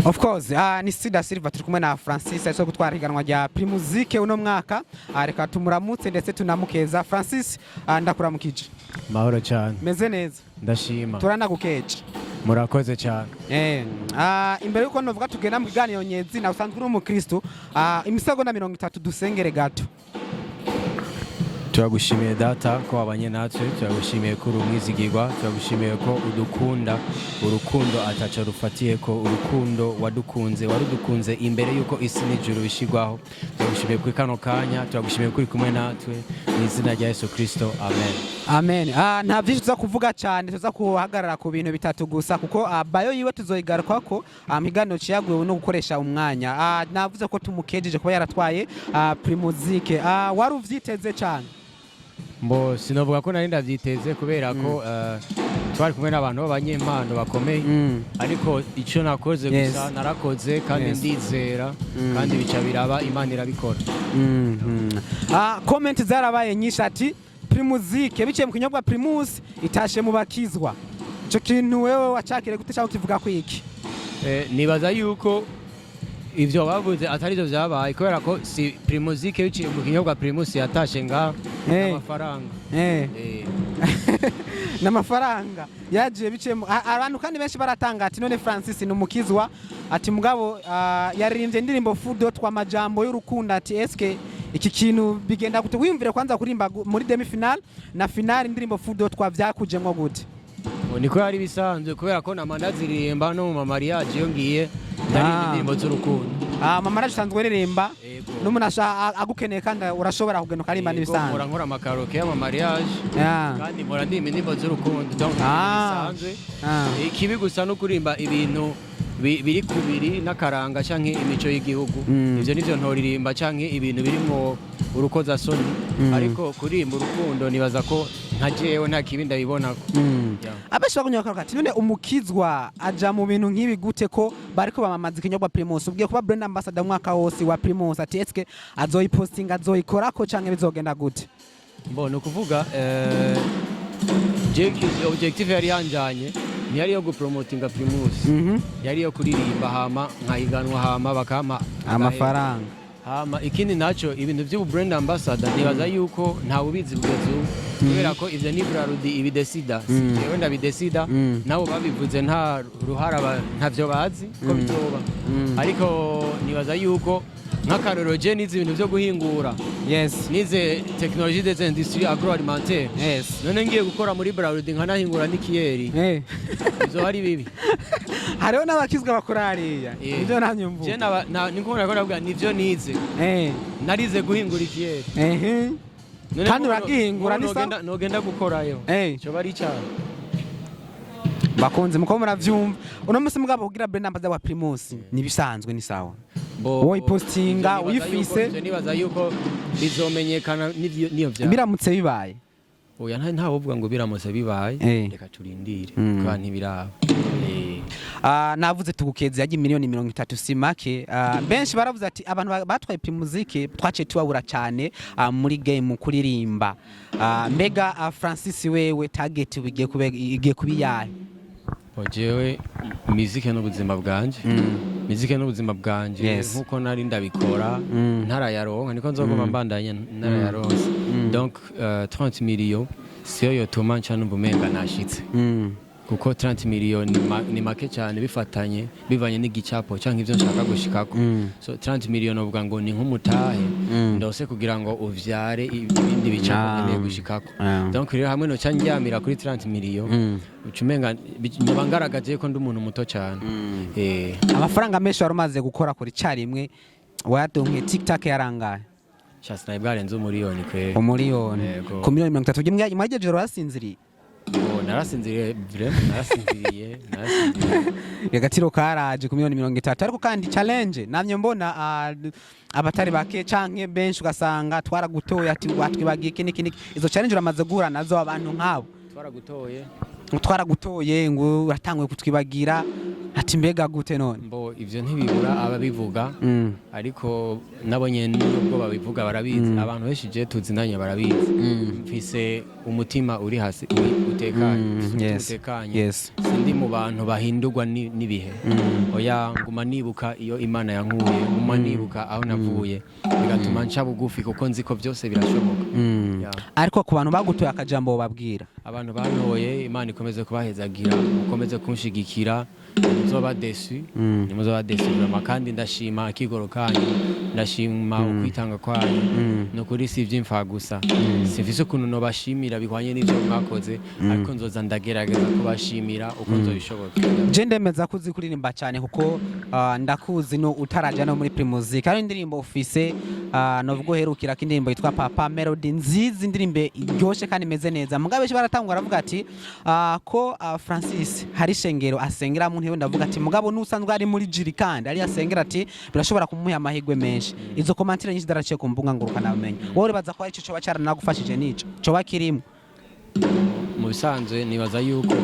Of course, ni Sida Silva, turi kumwe na Francis aso gutwara higanwa rya Primusic uno mwaka. Reka tumuramutse ndetse tunamukeza. Francis, ndakuramukije. Mahoro cyane. Meze neza? Ndashima. Turanagukeje. Murakoze cyane. Imbere yuko novuga tugenda mu kiganiro nyezina, usanzwe uri umukristo, imisegonda 30 dusengere gato. Turagushimiye Data ko wabanye natwe, turagushimiye ko uri umwizigirwa, turagushimiye ko udukunda urukundo ataco rufatiye, ko urukundo wadukunze warudukunze imbere y'uko isi n'ijuru bishigwaho. Turagushimiye kuri kano kanya, turagushimiye ko uri kumwe natwe, mu izina rya Yesu Kristo, amen. Amen. Nta byinshi tuza kuvuga cyane, tuza kuhagarara ku bintu bitatu gusa kuko bio yiwe tuzoyigarukako mu kiganiro ciyaguwe no gukoresha umwanya. Navuze ko tumukejeje kuba yaratwaye Primusic. Wari uvyiteze cyane? Mbo sinovuga ko nari ndavyiteze kubera ko twari kumwe n'abantu b'abanyempano bakomeye, ariko icyo nakoze gusa narakoze kandi ndizera kandi bica biraba, Imana irabikora. Comment zarabaye nyinshi ati Primusic biciye mu kinyobwa Primus itashe mu bakizwa. Ico kintu wewe wacakire gute cyangwa ukivuga ko iki? Nibaza yuko ivyo bavuze atari byo vyabaye kubera ko si Primusic biciye mu kinyobwa Primus yatashe nga amafaranga. N'amafaranga yagiye biciye abantu kandi benshi baratanga ati none Francis ni umukizwa, ati mugabo yaririmbye indirimbo Fudo twa majambo y'urukundo, ati eske iki kintu bigenda gute? Wiyumvire kwanza kurimba muri demi finale na finale indirimbo Fudo twa vyakujemwo gute? Ngo niko yari bisanzwe kubera ko nama ndaziririmba no mu mamariage, iyo ngiye ndaririmba indirimbo z'urukundo. Mama araje usanzwe uririmba? Yego. N'umuntu agukeneye kandi urashobora kugenda ukarimba? Yego, n'ibisanzwe. Mpora nkora amakaraoke y'amamariage kandi mpora ndirimba indirimbo z'urukundo, donc bisanzwe. Ikibi gusa no kuririmba ibintu biri kubiri n'akaranga canke imico y'igihugu. Ivyo nivyo ntoririmba canke ibintu birimwo urukozasoni, ariko kuririmba urukundo nibaza ko nka jewe nta kibi ndabibonako. Yeah. Abenshi bagumye bakavuga ati none umukizwa aja mu bintu nk'ibi gute, ko bariko bamamaza ikinyobwa Primus, ubwiye kuba brand ambassador umwaka wose wa Primus, ati eske azoyipostinga, azoyikorako canke bizogenda gute? Bon, ni ukuvuga je objectif yari yanjanye ntiyari iyo gupromotinga Primus, yari iyo kuririmba hama nkahiganwa hama bakampa amafaranga. Hama ikindi naco, ibintu by'ubu brand ambassador nibaza yuko ntawe ubizi kugeza ubu kubera ko ivyo ni Brarudi ibidesida, si jewe ndabidesida. Nabo babivuze nta ruhara ntavyo bazi ko bizoba, ariko nibaza yuko nk'akarorero je nize ibintu vyo guhingura, nize technologie des industries agroalimentaires. None ngiye gukora muri Brarudi nkanahingura n'ikiyeri, bizoba ari bibi? Hariho n'abakizwa bakora hariya. Nivyo namye Je mvuga. Niko nariko ndavuga, nivyo nize. Narize guhingura ikiyeri. None Kandi uragihingura, ni sawa? Nogenda gukorayo coba ari icyaha? Bakunzi, muko muravyumva uno musi, mugabo kugira brand ambassador wa Primus nibisanzwe, ni sawa. Woyipostinga, ivyo nibaza uyifise. Ivyo nibaza yuko bizomenyekana niyo vya Biramutse bibaye. Oya, nta wovuga ngo biramutse bibaye. Reka turindire kandi ntibiraba. Navuze tugukeze, yagiye miliyoni 30 si make. Benshi baravuze ati abantu batwaye Primusic twaciye tubabura cyane muri game kuririmba. Mbega Francis, wewe target igiye kuba iyahe? Bo, jewe muzike n'ubuzima bwanje, muzike n'ubuzima bwanje. Nkuko nari ndabikora ntarayaronka, niko nzoguma mbandanya ntarayaronse. Donc 30 millions siyo yotuma nca numva umenga nashitse, kuko 30 millions ni make cyane bifatanye bivanye n'igicapo canke ivyo nshaka gushikako. So 30 millions uvuga ngo ni nk'umutahe ndose kugira ngo uvyare ibindi bicapo nkeneye gushikako. Donc rero hamwe noca ndyamira kuri 30 millions, uca umenga noba ngaragaje ko ndi umuntu muto cyane. Amafaranga menshi wari umaze gukora kuri carimwe wayadonke TikTok yarangaye? Sha, sinari bwarenze umuriyoni kweri. Umuriyoni? Yego. Ku miliyoni 30 mwagejeje urasinziriye? Oh, narasinziriye vraiment, narasinziriye, narasinziriye. Agaciro karaje ku miliyoni 30, ariko kandi challenge namye mbona abatari bake canke benshi ugasanga twaragutoye, ati watwibagiye iki niki niki. Izo challenge uramaze guhura nazo, abantu nk'abo? Twaragutoye? Ngo twaragutoye, ngo uratanguye kutwibagira, ati mbega gute none? Mbo Bo, ivyo ntibibura ababivuga, ariko nabo nyene nubwo babivuga barabizi. Abantu benshi je tuzinanye barabizi, mfise umutima uri hasi, utekanye. Mfise umutima utekanye. Sindi mu bantu bahindurwa n'ibihe, oya. Nguma nibuka iyo Imana yankuye, nguma nibuka aho navuye, bigatuma nca bugufi kuko nzi ko byose birashoboka. Yeah. Ariko ku bantu bagutoye, akajambo babwira? Abantu bantoye, Imana ikomeze kubahezagira, mukomeze kunshigikira, ntimuzoba déçus, ntimuzoba déçus vraiment. Kandi ndashima akigoro kanyu, ndashima ukwitanga kwanyu. Ni ukuri si ivy'imfa gusa, simfise ukuntu nobashimira bihwanye n'ivyo mwakoze, ariko nzoza ndagerageza kubashimira uko nzobishobora. Je ndemeza ko uzi kuririmba cyane, kuko ndakuzi no utaraja no muri Primusic hari indirimbo ufise, novuga uherukira ko indirimbo yitwa Papa Melody, nziza, indirimbo iryoshe kandi imeze neza. Mugabo benshi baratangwa baravuga ati ko Francis hari ishengero asengera mu ntebe. Ndavuga ati mugabo nusanzwe ari muri jury kandi ari asengera, ati birashobora kumuha amahirwe menshi. Izo commentaires nyinshi zaraciye ku mbuga ngurukanabumenyi. Wowe uribaza ko ari ico coba caranagufashije, nico coba kirimo? Mu bisanzwe nibaza yuko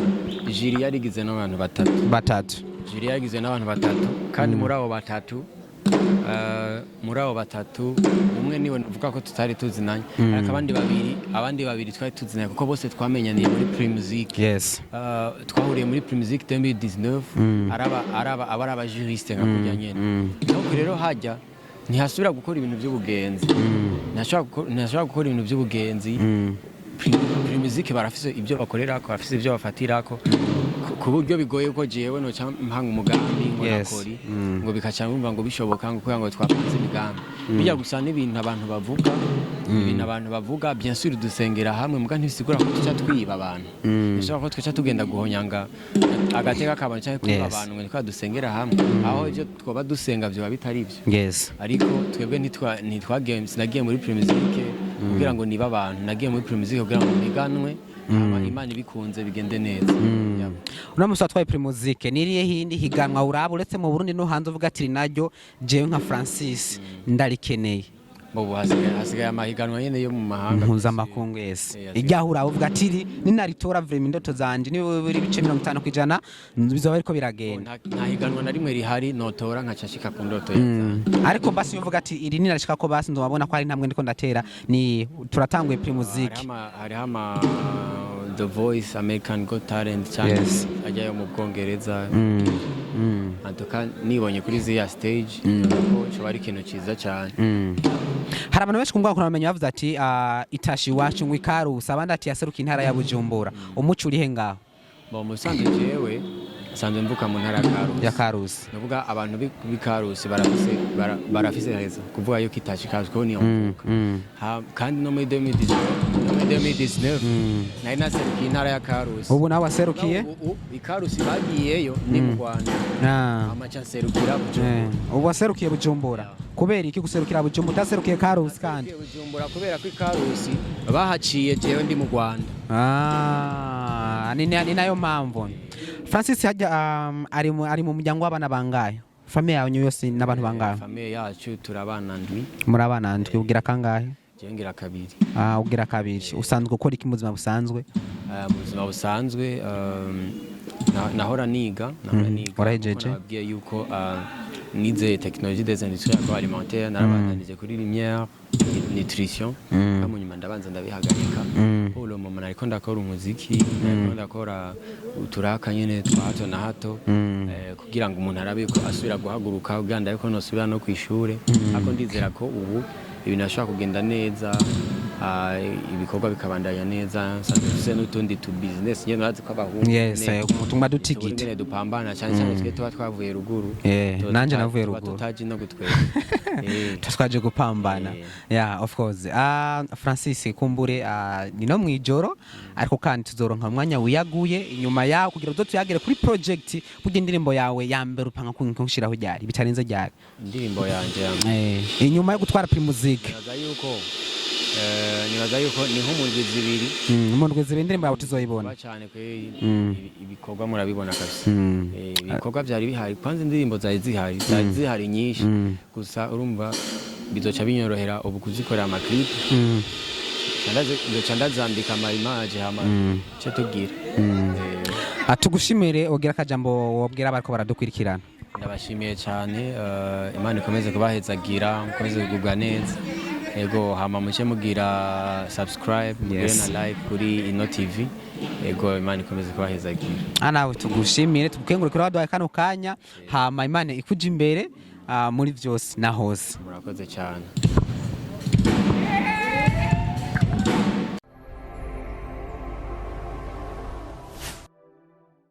jury yarigizwe n'abantu batatu. Batatu. Jury yarigizwe n'abantu batatu, kandi muri abo batatu umwe niwe nuvuga ko tutari tuzinanye, ariko abandi babiri twari tuzinanye kuko bose twamenyaniye muri Primusic. Twahuriye muri Primusic 2019, araba aba ari abajuriste nka kurya nyene. Donc rero hajya ntihasubira gukora ibintu by'ubugenzi, ntihashobora gukora ibintu by'ubugenzi. Primusic barafise ibyo bakorerako, barafise ibyo bafatirako, ku buryo bigoye ko jewe noca mpanga umugambi ngo nakori ngo bikaca bumva ngo bishoboka, ngo kubera ngo twapanze imigambi. Bijya gusa n'ibintu abantu bavuga, ibintu abantu bavuga. Bien sûr dusengera hamwe, muga ntibisigura ko tuca twiba abantu, bishobora ko twica tugenda guhonyanga agateka k'abantu cyangwa kwiba abantu ngo niko dusengera hamwe, aho ibyo twoba dusenga vyoba bitari byo. Ariko twebwe ntitwagiye, sinagiye muri Primusic kugira ngo nibe abantu, nagiye muri Primusic kugira ngo mpiganwe, hama Imana ibikunze bigende neza. Yeah. Uno musi watwaye Primusic, niriye hindi higanwa uraba uretse mu Burundi no hanze uvuga ati naryo jewe nka Francis ndarikeneye? Ubu hasigaye amahiganwa nyene yo mu mahanga. Mpuzamakungu, yes. Hasigaye. Ijyaho uraba uvuga ati iri ninaritora vraiment indoto zanje niba biri ibice 50% bizoba ariko biragenda. Nta higanwa na rimwe rihari notora nkaca nshika ku ndoto yanjye. Ariko basi uvuga ati iri ninarishika ko basi nzobabona ko ari intambwe ndiko ndatera, ni turatanguye Primusic. Hariho ama The Voice, American Got Talent cyangwa ajyayo mu Bwongereza. En tout cas nibonye kuri ziriya stage ko coba ari ikintu ciza cyane. Hari abantu benshi ku mbuga nkoranyambaga bavuze ati itashi iwacu ngo ikarusa, abandi ati yaserukiye intara ya Bujumbura. Umuco urihe ngaho? Bon, mu bisanzwe jewe nsanzwe mvuka mu ntara ya Karusi. Ya Karusi. Nuvuga abantu b'i Karusi barafise barafise heza kuvuga yuko itashi Karusi kuko niyo mvuka. Kandi no muri 2019, no muri 2019 nari naserukiye intara ya Karusi. Ubu nawe waserukiye? Ubu i Karusi bagiyeyo ni mu Rwanda, amaca nserukira Bujumbura. Ubu waserukiye Bujumbura. Kubera iki guserukira Bujumbura utaserukiye Karusi kandi? Naserukiye Bujumbura kubera ko i Karusi bahaciye jewe ndi mu Rwanda. Ah, ni nayo mpamvu. Francis hajya ari mu muryango w'abana bangahe? Famille yawe yose n'abantu bangahe? Famille yacu turabana ndwi. Muri abana ndwi, ugira kangahe? Jewe ngira kabiri. Ah, ugira kabiri. Usanzwe ukora iki mu buzima busanzwe? Mu buzima busanzwe nahora niga. Warahejeje? Kuko nababwiye yuko nize technologie des industries agroalimentaires, narabandanije kuri Lumière nutrition, mm. Nyuma ndabanza ndabihagarika. Pour le moment nariko ndakora umuziki, nariko ndakora uturaka nyene twa hato na hato, kugira ngo umuntu arabe ko asubira guhaguruka, kugira ndabe ko nosubira no kwishure. Ariko ndizera ko ubu ibintu ashobora kugenda neza, ibikorwa bikabandanya neza. Nsanzwe mfise n'utundi tu business nyene, urazi ko abahungu nyene Tuguma dutigita. ingene dupambana, cyane cyane twe tuba twavuye ruguru. Nanje navuye tuba ruguru. tutaji no gutwega. Twaje gupambana. Yeah, of course. Francis, kumbure ni no mwijoro, ariko kandi tuzoronka umwanya wiyaguye inyuma yawo kugira uzo tuyagere kuri project. Burya indirimbo yawe ya mbere upanga kunshiraho ryari, bitarenze ryari? Indirimbo yanje ya Inyuma yo gutwara Primusic. Nibaza yuko ni nko mu ndwi 2. Mu ndwi 2 indirimbo yawe tuzoyibona. Vuba cyane kwe, ibikorwa murabibona kabisa. Ibikorwa byari bihari kwanza, indirimbo zari zihari nyinshi. Gusa urumva bizoca binyorohera ubu kuzikorera amaclip, nzoca ndazambika ama image hama cyo tugira. Tugushimire, ugira akajambo wobwira abariko baradukurikirana. Ndabashimiye cyane, Imana ikomeze kubahezagira, mukomeze kugubwa neza. Ego, hama muce mugira subscribe, mugire na like kuri ino TV. Ego, Imana ikomeze kubahezagira. Ah, nawe tugushimire, tugukengurukire waduhaye kano kanya, hama Imana ikuja imbere muri byose na hose. Murakoze cyane.